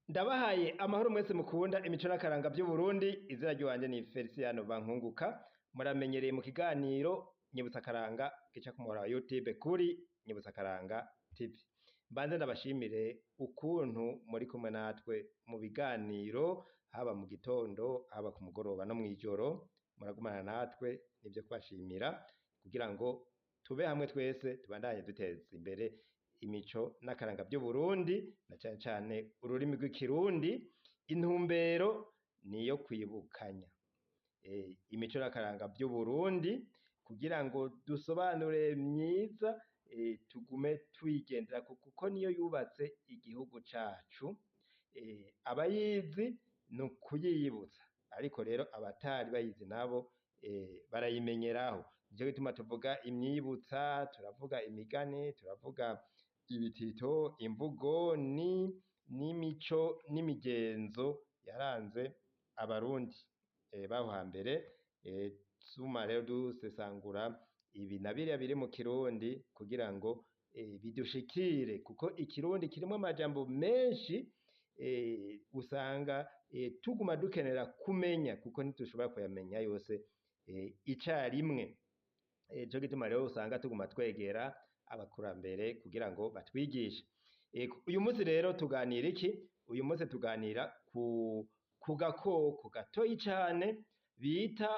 Ndabahaye amahoro mwese mukunda imico n'akaranga vy'Uburundi, izina ry'iwanje ni Feliciano Bankunguka, muramenyereye mu kiganiro Nyibutsa Akaranga gica ku muhora wa YouTube kuri Nyibutsa Akaranga TV. Mbanze ndabashimire ukuntu muri kumwe natwe mu biganiro, haba mu gitondo, haba ku mugoroba no mw'ijoro, muragumana natwe, nivyo kubashimira kugira ngo tube hamwe twese tubandanye duteza imbere imico n'akaranga vy'Uburundi, na cane cane ururimi rw'ikirundi. Intumbero niyo kwibukanya imico n'akaranga vy'Uburundi kugira ngo dusobanure myiza, tugume tuyigenderako kuko niyo yubatse igihugu cacu. Abayizi ni ukuyiyibutsa, ariko rero abatari bayizi nabo barayimenyeraho. Nico gituma tuvuga imyibutsa, turavuga imigani, turavuga ibitito, imvugo n'imico n'imigenzo yaranze abarundi baho hambere. Tuma rero dusesangura ibi na biriya biri mu kirundi kugira ngo bidushikire, kuko ikirundi kirimwo amajambo menshi usanga tuguma dukenera kumenya, kuko ntidushobora kuyamenya yose icarimwe. Nico gituma rero usanga tuguma twegera abakurambere kugira ngo batwigishe. Uyu munsi rero tuganira iki? Uyu munsi tuganira ku gakoko gatoyi cane bita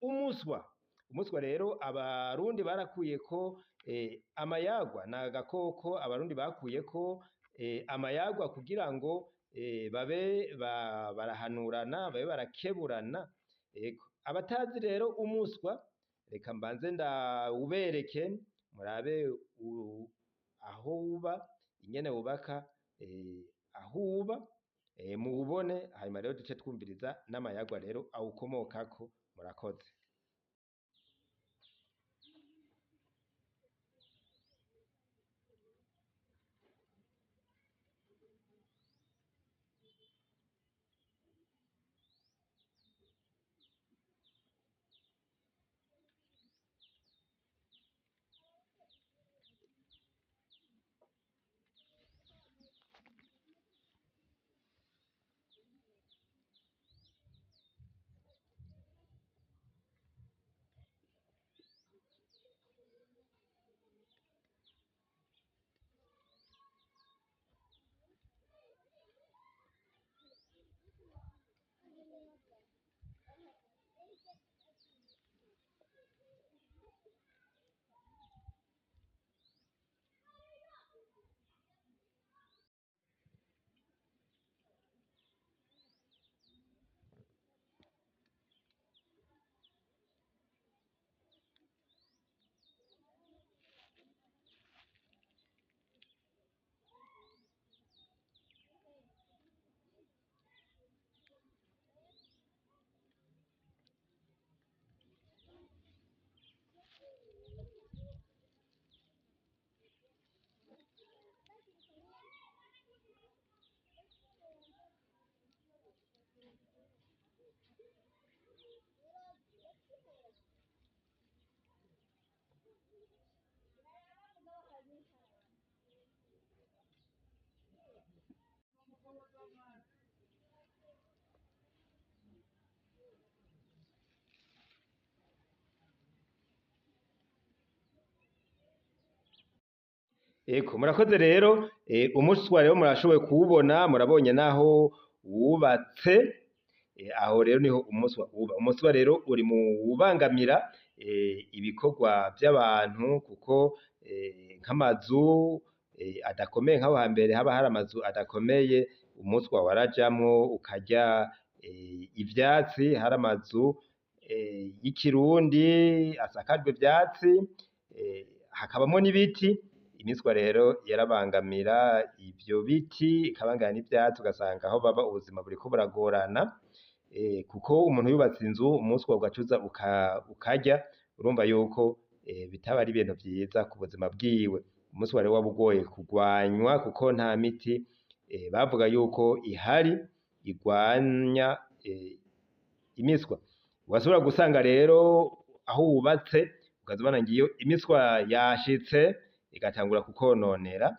umuswa. Umuswa rero abarundi barakuyeko amayagwa, ni agakoko abarundi bakuyeko amayagwa kugira ngo babe barahanurana, babe barakeburana. Abatazi rero umuswa, reka mbanze ndawubereke murabe aho uba, ingene wubaka, aho uba, muwubone, hanyuma rero duce twumviriza n'amayagwa rero awukomokako. Murakoze. Ego, murakoze rero. Umuswa rero murashoboye kuwubona, murabonye naho wubatse. Aho rero niho umuswa uba. Umuswa rero uri mu wubangamira ibikorwa vy'abantu, kuko nk'amazu adakomeye, nk'aho hambere haba hari amazu adakomeye, umuswa warajamwo ukarya ivyatsi. Hari amazu y'ikirundi asakajwe ivyatsi, hakabamwo n'ibiti. Imiswa rero yarabangamira ivyo biti, ikabangamira n'ivyatsi, ugasanga aho baba ubuzima buriko buragorana, kuko umuntu yubatse inzu umuswa ugacuza ukarya, urumva yuko bitaba ari ibintu vyiza ku buzima bwiwe. Umuswa rero waba ugoye kugwanywa kuko nta miti bavuga yuko ihari igwanya imiswa. Wasubira gusanga rero aho wubatse ukaza ubona ngiyo imiswa yashitse igatangura kukononera.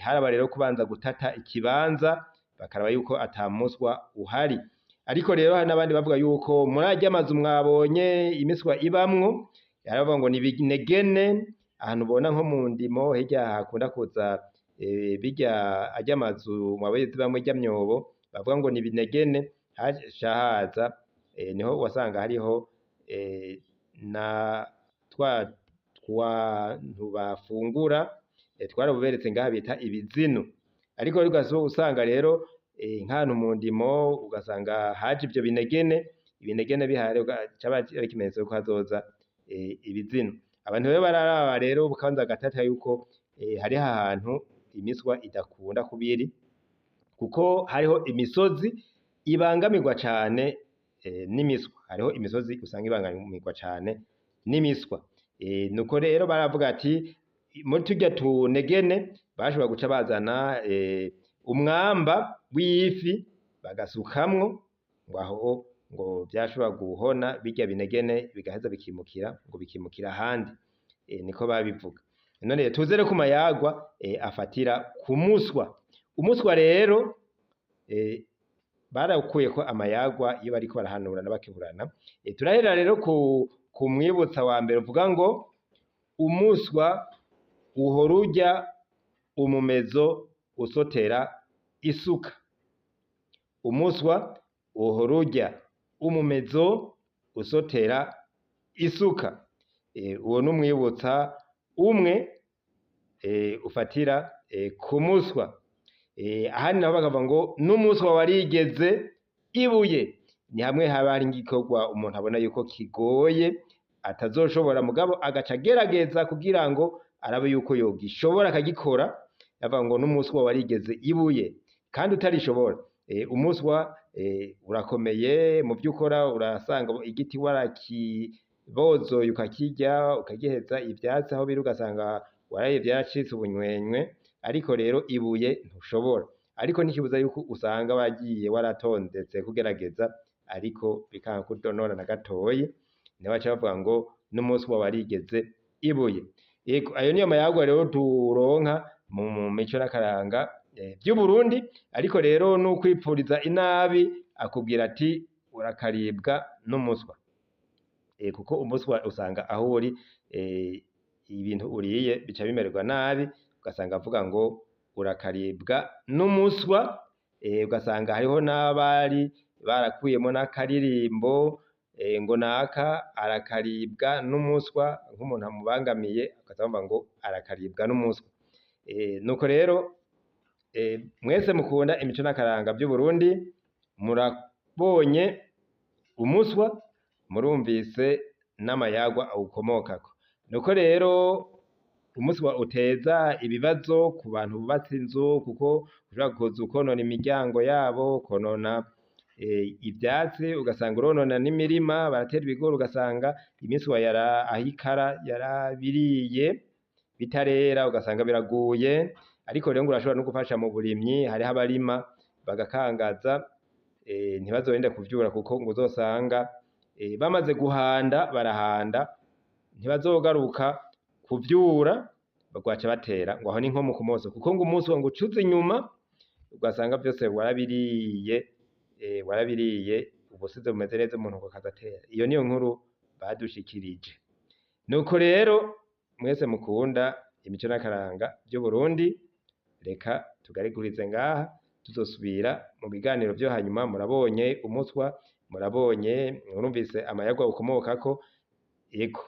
Haraba rero kubanza gutata ikibanza bakaraba yuko ata muswa uhari. Ariko rero hari n'abandi bavuga yuko muri arya mazu mwabonye imiswa ibamwo, yaravuga ngo ni ibinegene, ahantu ubona nko mu ndimo hirya hakunda kuza birya arya mazu mwabonye zibamwo irya myobo, bavuga ngo ni ibinegene, haca haza niho wasanga hariho na twa twantu bafungura, twarabuberetse ngaha bita ibizinu. Ariko usanga rero nk'ahantu mu ndimo ugasanga haje ivyo binegene, ibinegene bihari caba ari ikimenyetso yuko hazoza ibizinu. Abantu rero bararaba rero bukanza gatata yuko hariho ahantu imiswa idakunda kuba iri, kuko hariho imisozi ibangamirwa cane n'imiswa, hariho imisozi usanga ibangamirwa cane n'imiswa. Nuko rero baravuga ati muri turya tunegene bashobora guca bazana umwamba w'ifi bagasukamwo, ngo aho ngo vyashobora guhona birya binegene bigaheza bikimukira, ngo bikimukira ahandi, niko babivuga. None tuze rero ku mayagwa afatira ku muswa. Umuswa rero barawukuyeko amayagwa iyo bariko barahanurana bakeburana. Turahera rero ku mwibutsa wa mbere uvuga ngo umuswa uhora urya umumezo usotera isuka. Umuswa uhora urya umumezo usotera isuka. Uwo n'umwibutsa umwe ufatira ku muswa. Ahandi naho bakavuga ngo n'umuswa warigeze ibuye. Ni hamwe haba hari igikorwa umuntu abona yuko kigoye atazoshobora, mugabo agaca agerageza kugira ngo arabe yuko yogishobora akagikora. Bavuga ngo n'umuswa warigeze ibuye kandi utarishobora. Umuswa urakomeye mu vyo ukora, urasanga igiti warakibozoye ukakirya ukagiheza ivyatsi aho biri, ugasanga waraye vyaracitse ubunywenywe, ariko rero ibuye ntushobora. Ariko ntikibuza yuko usanga wagiye waratondetse kugerageza, ariko bikanga kudonora na gatoyi. Niho baca bavuga ngo n'umuswa warigeze ibuye. Yego, ayo niyo mayagwa rero turonka mu mico n'akaranga vy'Uburundi. Ariko rero n'ukwipfuriza inabi akubwira ati urakaribwa n'umuswa. Kuko umuswa usanga aho uri ibintu uriye bica bimererwa nabi, ugasanga avuga ngo urakaribwa n'umuswa. Ugasanga hariho n'abari barakuyemo n'akaririmbo ngo naka arakaribwa n'umuswa, nk'umuntu amubangamiye ugaca wumva ngo arakaribwa n'umuswa. Nuko rero mwese mukunda imico n'akaranga vy'Uburundi, murabonye umuswa, murumvise n'amayagwa awukomokako. Nuko rero umuswa uteza ibibazo ku bantu bubatse inzu, kuko ushobora kuza ukonona imiryango yabo, ukonona ivyatsi, ugasanga uronona n'imirima, baratera ibigori ugasanga imiswa aho ikara yarabiriye bitarera, ugasanga biraguye. Ariko rero ngo urashobora no gufasha mu burimyi, hariho abarima bagakangaza, ntibazorinde kuvyura, kuko ngo uzosanga bamaze guhanda barahanda ntibazogaruka kuvyura, bagwaca batera ngo aho ni nko mu kumoso, kuko ngo umuswa ngo ucuze inyuma ugasanga vyose warabiriye, warabiriye ubusize bumeze neza, umuntu ngo akaza atera. Iyo niyo nkuru badushikirije. Nuko rero mwese mukunda imico n'akaranga vy'Uburundi, reka tugarigurize ngaha, tuzosubira mu biganiro vyo hanyuma. Murabonye umuswa, murabonye, murumvise amayagwa ukomokako. Yego,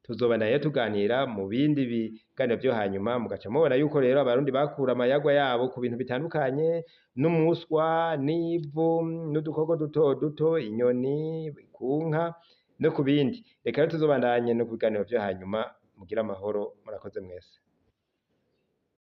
tuzobandanya tuganira mu bindi biganiro vyo hanyuma, mugaca mubona yuko rero abarundi bakura amayagwa yabo ku bintu bitandukanye, n'umuswa, n'ivu, n'udukoko duto duto, inyoni, ku nka no ku bindi. Reka rero tuzobandanye no ku biganiro vyo hanyuma. Mugire amahoro, murakoze mwese.